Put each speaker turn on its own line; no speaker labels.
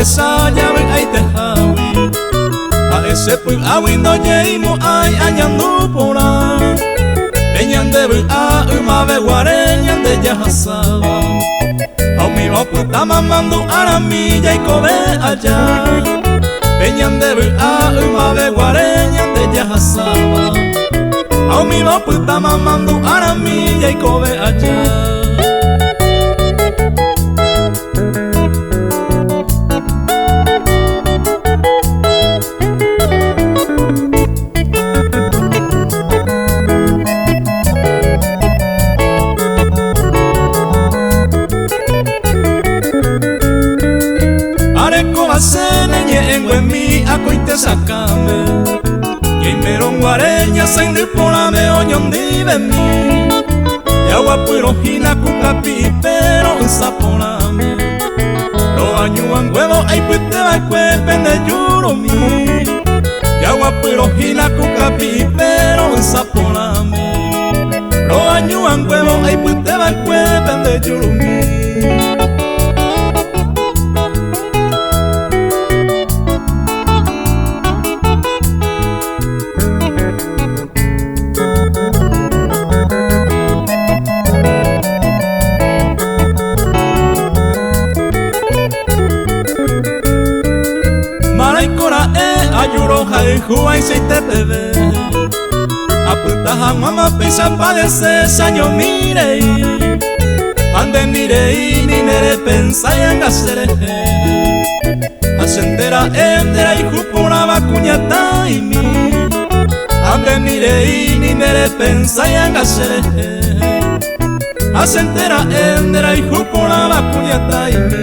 chesa javy'aitehágui Ha'e che py'águi ndojeimo'ãi añandu porã Pe ñande vy'a ymave guare ñande jahasáva Ha umíva opytáma mandu'arãmi jaikove aja Pe ñande vy'a ymave guare ñande jahasáva Ha umíva opytáma mandu'arãmi jaikove aja. Arekóva che ne ñe'ẽnguemi akoite sakãme Ñaimérõ guare ñasãindy porãme oñondivemi Jaguapýrõ hína ku kapi'ipe ro'ysã porãme Roañuãnguévo aipyte va'ekue pende jurumi Jaguapýrõ hína ku kapi'ipe ro'ysã porãme Roañuãnguévo aipyte va'ekue pende jurumi. Maraiko ra'e aju rohayhu aichaite peve Apyta hag̃uáma péicha padese che añomi rei Ha nde ni rei ni nerepensái anga che rehe Ha chente ra'e nderayhu porãva kuñataĩmi Ha nde ni rei ni nerepensái anga che rehe Ha chente ra'e nderayhu porãva kuñataĩmi.